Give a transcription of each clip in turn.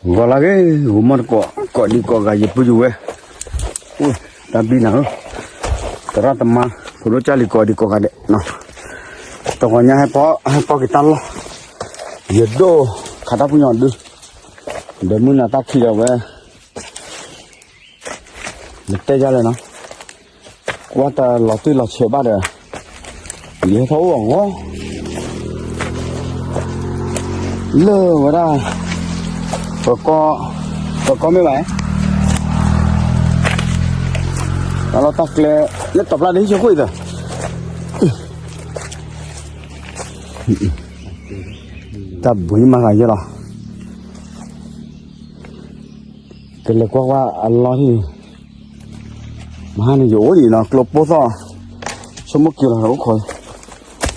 ဂီၤလၢအဂ့ၤ ဂီၤမီၢ်တကိး ကိးဒံးကိးဂၤ ယပုၢ်ယဝဲၢ်, အိၣ် တၢ်ဘံၣ်နၤဧၢ, သရၣ်သမါ ဖိဒိၣ်ကၢ်လံၤ ကိးဒံးကိးဂၤဒဲးနီၤ, တဂီၤညါဟဲပီၢ် ဟဲပီၢ်က့ၤတၢ်လီၢ်, ယဒိၣ်ခးတၢ်ပူၤညီဒု, ဒီးမုၢ်နၤတၢ်ခံးဒီးဝဲ နတဲယၤလဲၣ်နီၤ, ကွၢ်တၢ်လီၤတံၢ်လီၤဆဲးဘၣ်ဒီး ယဟဲထီၣ်အိၣ်အဂီၢ် လၢဝဲဒၣ် ပကီၢ် ပကီၢ်မ့ၢ်ဘၣ်, တၢ်လီၢ်တၢ်ကျဲ လၢတပျၢ်ဒ်ဟံၣ်ဆိခိၣ်အံၤသၢ တၢ်ဘှံးမၤဂၤယဲလီၤ, ကလဲၤကွၢ်ကွၢ်အလီၢ်ဟံၣ်, မဟါန့ၣ် ယအိၣ်ဒံးနီၤ ကျိပိၢ်သီၣ်, ဆိကမိၣ်က့ၤလီၤ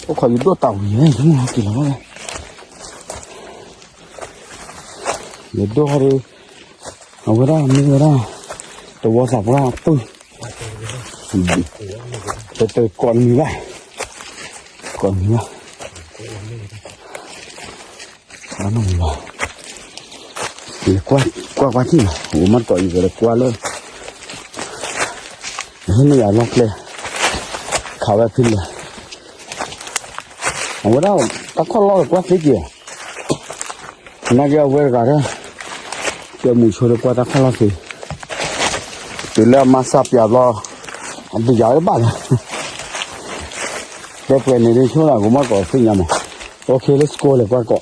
အိၣ်ခိးယဒိၣ်တၢ်ဝံၤ ဆိကမိၣ်က့ၤလီၤဘၣ်, ယဒိၣ်ဟီဒီး အဝဲဒၣ်မ့ၢ်ဝဲဒၣ် တဝီသးပှၢ်ပုၢ်, တကိးနွံဘၣ်, ကိးနွံဘၣ် လၢကွၢ်ကွၢ်ထံၣ်နီၤ ဝဲမ့ၢ်တကိးအံၤ ကလဲၤကွၢ်လၢ ဟဲန့ၢ်ယၤလီၢ်ကျဲ ခးဝဲဖဲလဲၣ်, အဝဲဒၣ် တၢ်ခီၣ်လီၢ်ကကွၢ်သ့က့ၤ, နာ်က့အဝဲတဂၤဒီး ကဲမူးဆိဒီးကွၢ်တၢ်ခီၣ်လီၢ်သ့, တုၤလၢအမါစၢ်ပၠးဘျီ အဘျုးယၤတဘၣ်လၢၤ, တဲပှဲၤန့ၣ်ဒ်ဆိလၢ ကမီၢ်ကိးသ့ၣ်ညါမး, OK let's go လဲၤကွၢ်ကိး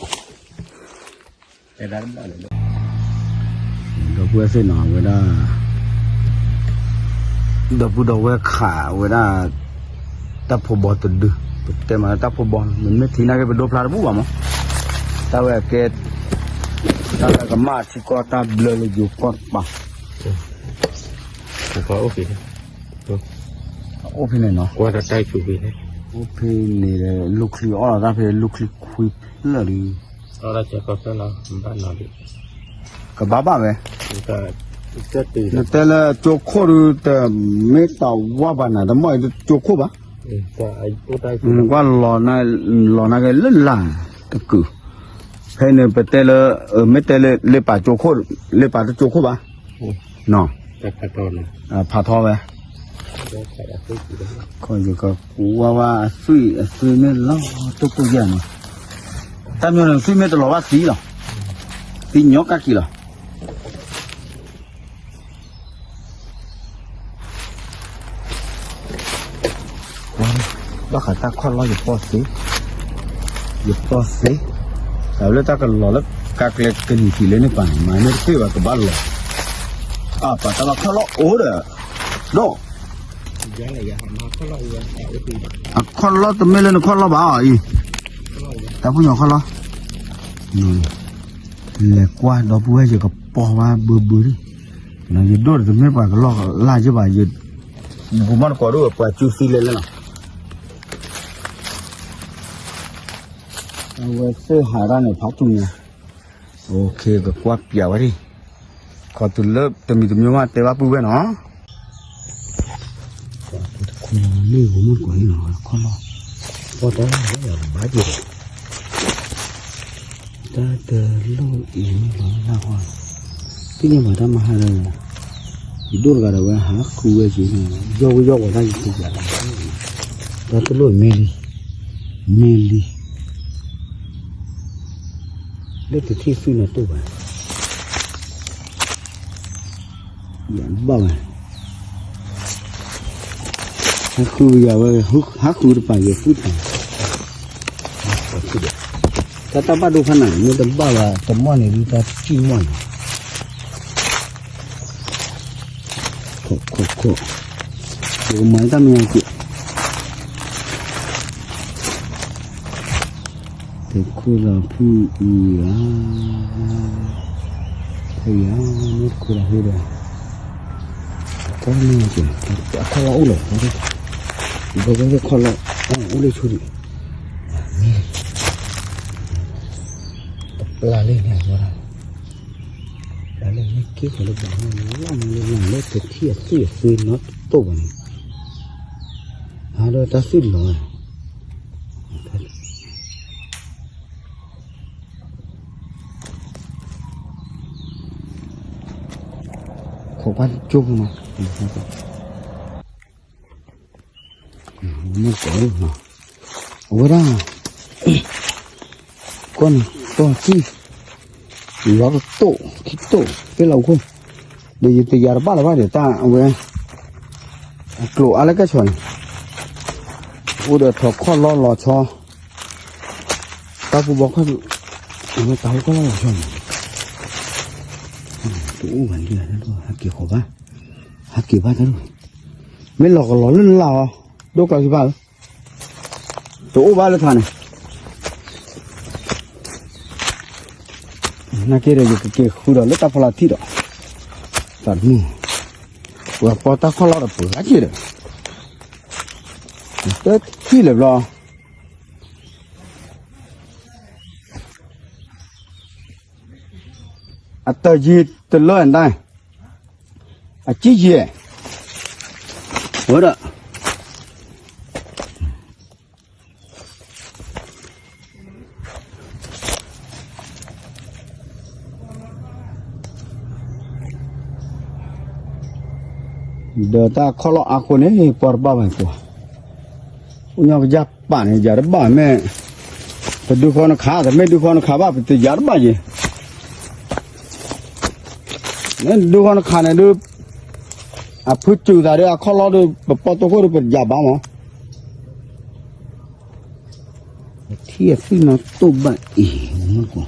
ဒီပုၢ်ဝဲၢ်သ့ၣ်နီၤ အဝဲဒၣ် ဒီပုၢ်ဒီဝဲၢ်ခးဝဲဒၣ် တၢ်ဖိဘီတဒု, ပတဲမးလၢတၢ်ဖိဘီ မ့မ့ၢ်ထံနာ်က့ ပဒိဖျါတဘူၣ်ဘၣ်မး, တၢ်ဝဲကဲ တၢ်လၢကမၣ်ထံကီၢ်တၢ်ဘျၢလၢယိၤကီၢ်တပၤ, အိၣ်ဖဲန့ၣ်နီၤ, အိၣ်ဖဲန့ၣ် လူၢ်ချံအီၣ်လီၤတၢ်ဖဲလူၢ်ချံခွံဖျၢၣ်ဒီး ကဘၣ်ဘၣ်ဝဲ, နတဲလၢကၠိခိၣ်ဒုး တမ့ၢ်တၢ်ဝါဘၣ်နၤ တမ့ၢ်ကၠိခိၣ်ဘၣ်, နကွၢ်လီၤနာ်က့လၢလာ်တကုာ်, ဖဲန့ၣ်ပတဲလၢ မ့ၢ်တဲလၢ လ့ပာ်ကၠိခိၣ်, လ့ပာ်တကၠိခိၣ်ဘၣ်, ဖးထီဝဲ, ယကကူဝါဝါအသွံၣ် အသွံၣ်မ့ၢ်လီၤတိၢ်တိၢ်ယဲၢ်နီၤ, တၢ်မ့ၢ်န့ၣ် သွံၣ်မ့ၢ်တလီၤဘၣ်သံလီၤ, သံညီကၣ်က့ၤလီၤ. ဘၣ်ဃးတၢ်ခီၣ်လီၢ်ယပီၢ်သ့, ယပီၢ်သ့, တၢ်လၢတၢ်ကလီၤလၢကါကျဲကနံၤထံးလၢန့ၣ်ပၤန့ၣ် မၤန့ၢ်တသ့ဘၣ်ကဘၣ်လီၤ, အပာ်တၢ်ဘၣ်ခီၣ်လီၢ်အိၣ်ဒီး, ဒီး အခီၣ်လီၢ်တမ့ၢ်လၢနခီၣ်လီၢ်ဘၣ်အီၤအံၤ, တၢ်ပညိၣ်ခီၣ်လီၢ်, လဲၤကွၢ်ဒီပုၢ်ဝဲၢ် ယကပီၢ်ဝဲဘုဘုလံ, ယဒိၣ်တမ့ၢ်ပှၤကလီၢ်လၢ်ယဘၣ်, ယဖိမီၢ်တကိးဒိၣ်ပှၤကၠူသံလဲၣ်လဲၣ်လီၤ, အဝဲသ့ၣ်ဟးတၢ်န့ၣ်ဖးတူၢ်ညါ, ကကွၢ်ပၠးဝဲဒၣ်, ခီတုၤလၢတမံၤတမံၤမးတဲဘၣ်ပုၢ်ဝဲၢ်နီၤ တခွဲလီၤလၢဂီၤမုၢ်တကိးန့ၣ်နီၤ ခီၣ်လီၢ်, ပီၢ်တၢ်လၢယၤဘၣ်က့ၤဒီး, တၢ်တလိၣ်အံၤန့ၣ်လီၤလၢ်ဃီ, သ့ၣ်ညါဘၣ်တၢ်မၤဟါဒီး, ယဒိၣ်တဂၤဒီးဝဲဟးဃုဝဲက့ၤန့ၣ် ယီၢ်ဝဲယီၢ်ဝဲတၢ်ယသံယၤလီၤ, တၢ်တလိၣ်မ့ၢ်လံ, မ့ၢ်လံ လၢတထံၣ်သွံၣ်နီတိၢ်ဘၣ်, ယဘၣ်ဝဲ, ဟဲဃုယၤဝဲ, ဟးဃုတပၤယဲၢ်သွံၣ်တပၤ, တၢ်တၢ်ဘၣ်ဒိဖးနၤ မ့ၢ်တဘၣ်ဘၣ် တမီၢ်န့ၣ်ဒ်တၢ်တံၢ်မီၢ်န့ၣ် ခိၣ်ခိၣ်ခိၣ်, ယကမၤတၢ်မ့ၢ်ညါက့ၤ, တခိၣ်လီၤဖုအံၤဧါ, ဖဲယၤမ့ၢ်တခိၣ်လီၤဖုဒီး, တၢ်မ့ၢ်ညါက့ၤ, အခီၣ်လီၢ်အိၣ်လီၤ, ဘၣ်ဘၣ်ခီၣ်လီၢ်, အိၣ်လၢဆိဒံး, ပျၢ်လၢန့ၣ်, ပျၢ်လၢန့ၣ်က့ၤလၢဘၣ်မ့ၢ်လီၤမ့ၢ်လၢတထံၣ်အသွံၣ်အသွံၣ်နီ တိၢ်ဘၣ်န့ၣ်, ဟးဒီးတၢ်သွံၣ်လီၤ, ကွၢ်ကၠိဖိနီၤ, မ့ၢ်ကီးလၢနီၤ, အဝဲဒၣ် ကွၢ်န့ၣ် ကွၢ်စံၣ် လီၤတတိၢ်ခံတိၢ် သ့ၣ်လၢအခိၣ်, ဒီးယတယၤတဘၣ်လၢၤဘၣ်ဒီး တၢ်အဝဲ အကျိၤအါလၢကဲၣ်ဆိးန့ၣ်, အိၣ်ဒီးထီၣ်ခီၣ်လီၢ်လီၤဆီ, တၢ်ပူၤဘီခီၣ်, အဝဲတၢ်ဟူခီၣ်လီၢ်လီၤဆီန့ၣ်, တအိၣ်ဘၣ်လံ, ဟဲက့ၤဃီၤဘၣ်, ဟဲက့ၤဘၣ်တၢ်, မ့ၢ်လီၤကလီၤလၢနလၢ်အီၤ, ဒိၣ်ကျီစံးဘၣ်ဧၢ တအိၣ်ဘၣ်လၢထးန့ၣ်, နာ်က့ဒီး ယကက့ၤဃုဒီးလၢတၢ်ဖီလာ်ထံၣ်ဒီး, တၢ်မုၢ်, ပှၤပီတၢ်ခီၣ်လီၢ်ဒီးပှၤဂၤက့ၤဒီး, တထံၣ်လၢၤဘျီ, အတယံၤတလၢၢ်ဒၣ်, အကံၢ်ယဲၢ်, ဝဲဒီး ဒီးတၢ်ခီၣ်လီၢ်အါဃိန့ၣ် ပှၤတဘၣ်ဘၣ်ပှၤ, အိၣ်ညီကယၢ်ပာ်န့ၣ် ယၤတဘၣ်မ့ၢ်, ပဒုးဃီနခး တမ့ၢ်ဒုးဃီနခးဘၣ် ပတယၤတဘၣ်ယဲၢ်, မ့ၢ်ဒုးဃီနခးန့ၣ်ဒုး, အဖုစူၤသးဒီးအခီၣ်လီၢ်ဒီး ပပီတိၢ်ခိၣ်ဒီးပယၤဘၣ်မး ထံၣ်အသွံၣ်နီတိၢ်ဘၣ်အံၤ, မ့ၢ်ကွၢ်,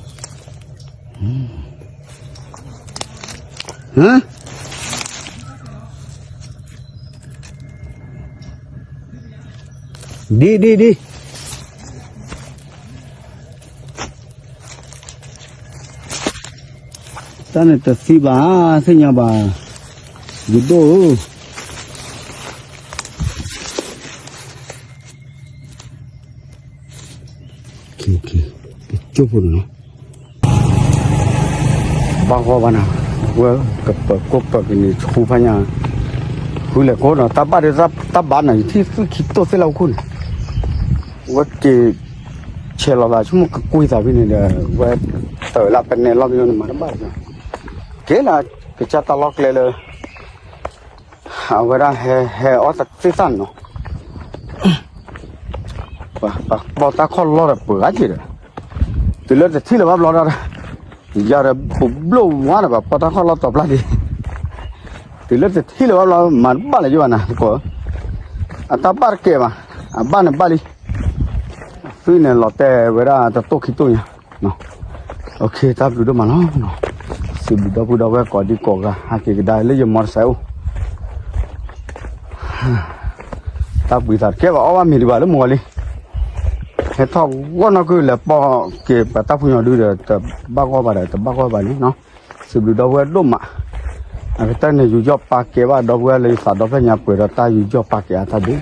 ဟါ, ဒ်ဒ်ဒ်, တၢ်န့ၣ်တသံဘၣ်, သ့ၣ်ညါဘၣ်, ယဒိၣ်ဧၢ ကၠိဖိန့ၣ်နီၤ, ဘၣ်ဂီၢ်ဘၣ်နၤ, ဝဲကပၢၤကိးပၢၤကန့ၢ်ဆူဖးညါ, ဃုလဲၤကိးနီၤ တၢ်ဘၣ်ဒီးတၢ်ဘၣ်နၤ ယထံၣ်သွံၣ်ခံတိၢ်သ့ၣ်လၢအခိၣ်န့ၣ်, ဝဲက့ၤဆဲးလီၤသး ဆိကမိၣ်ကကွံာ်သးဖဲန့ၣ်ဒီး ဝဲတၢ်လၢပနဲလီၤမ့ၢ်န့ၣ် မၤတဘၣ်, က့ၤလၢ ကစၢ်တၢ်လီၢ်ကျဲလၢ အဝဲဒၣ်ဟဲ ဟဲအီၣ်သ့ၣ်သၣ်န့ၣ်နီၤ, ပှၤပီတၢ်ခီၣ်လီၢ်ဒီးပှၤဂၤက့ၤဒီး, တုၤလၢတထံၣ်လၢၤဘၣ်ဘျီဒီး, ယၤဒီးပဘျိၣ်ဝါဒီး ပှၤပီတၢ်ခီၣ်လီၢ်တီၤပျၢ်ဒံး, တုၤလၢတထံၣ်လၢၤဘၣ်ဘျီ မၤတဘၣ်လၢၤယဘၣ်နၤ ကီး, အတၢ်ဘၣ်တကဲဘၣ်, အဘၣ်န့ၣ်ဘၣ်လံ, သွံၣ်န့ၣ်လီၤတဲာ်ဝဲဒၣ်တတိၢ်ခံတိၢ်ညါ တၢ်ဘျုးဒိၣ်မးလီၤ, စံးဘျုးဒီပုၢ်ဒီဝဲၢ်ကိးဒံကိးဂၤ ဟးက့ၤကဒါလၢယမီတစဲးအိၣ်, တၢ်ဘှံးသးတကဲဘၣ် အီၣ်ဘၣ်မ့ၤဒံးဘၣ်လၢမုၢ်ဂီၤလံ, ဟဲထီၣ်ဂီၢ်နီၢ်ကုၢ်လဲၤပိာ်က့ၤပတၢ်ဖုညိၣ်ဒုဒီး တဘၣ်ဂီၢ်ဘၣ်ဒီး တဘၣ်ဂီၢ်ဘၣ်န့ၣ်, စံးဘျုးဒီပုၢ်ဝဲၢ်ဒိၣ်မး, အကတၢၢ်န့ၣ် ယူးယီၣ်ပာ်ကဲဘၣ်ဒီပုၢ်ဝဲၢ်လၢယသးဒီဖျၢၣ်ညါပှဲၤဒီးတၢ်ယူးယီၣ်ပာ်ကဲအါတၢ်ဒုး